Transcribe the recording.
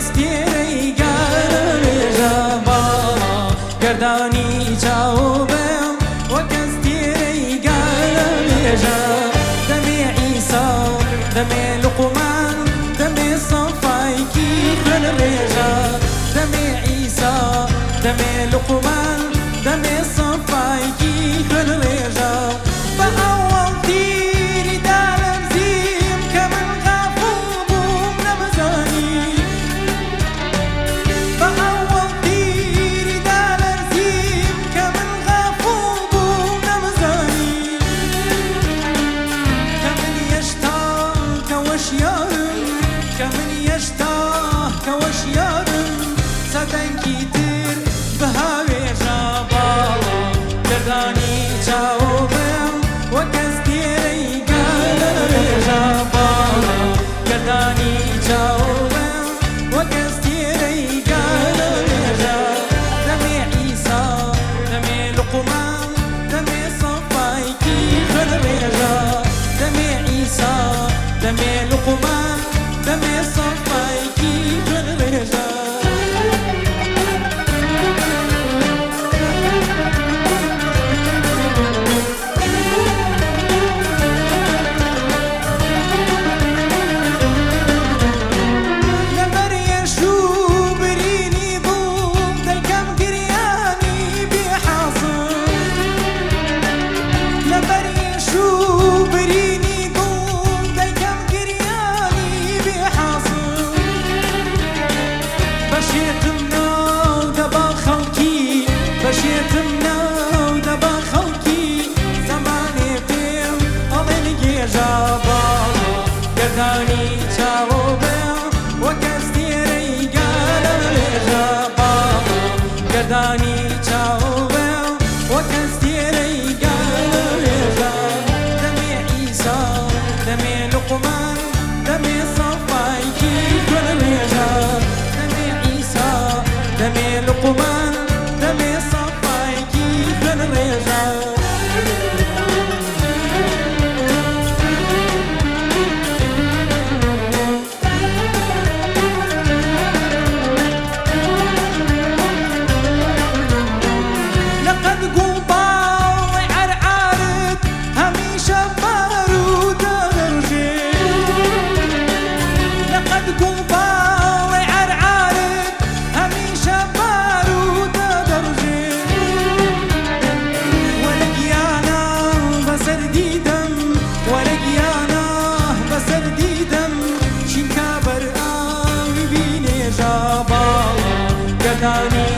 وەکەستێرەی گالەوێژە باڵا گەردانی چاو بم وەکەستێرەی گالەوێژە دەمێ عیسا دەمێ لوقمان دەمێ سەفایکی خوێن ڕێژە دەمێ عیسا دەمێ لوقمان دەمێ سەفایکی خوێن ڕێژە بە ئەوەڵ تیری دالەرزیم کە من غافڵ بووم نەمزانی بە ئەوەڵ تیری دالەرزیم کە من غافڵ بووم نەمزانی کە من یەشتا کە وەشیارم کە من یەشتا کە وەشیارم سەدەنکی تر بهاوێژە باڵا گەردانی چاو بم وەکەستێرەی گالەوێژە باڵا گەردانی چاو بم وەکەستێرەی گالەوێژە دەمێ عیسا دەمێ لوقمان دەمێ سەفایکی خوێنڕێژە دەمێ عیسا دەمێ لوقمان دەمێ سەفایکی خوێنڕێژە. لەبەر ئێش و برینی دڵم دەیکەم گریانی بێ حازر لەبەر ئێش و برینی دڵم دەیکەم گریانی بێ حازر بەشێتم ناو دەبا خەڵکی بەشێتم ناو دەبا خەڵکی زەمانێ پێم ئەڵێن گێژە باڵا گەردانی چاوە بم وەکەستێرەی گالەوێژە باڵا گەردانی چاوە بم وەکەستێرەی گالەوێژە دەمێ عیسا دەمێ لوقمان دەمێ سەفایکی خوێنڕێژە دەمێ عیسا دەمێ لوقمان دەمێ سەفایکی خوێنڕێژە. لەقەد گوڵباڵی عەرعارت هەمیشە بارودە دەڕژێ لەقەد گوڵباڵی عەرعارت هەمیشە بارودە دەڕژێ وەرە گیانە بەسەر دیدەم وەرە گیانە بەسەر دیدەم چینکا بەر ئاوی بینێژە باڵا گەردانی.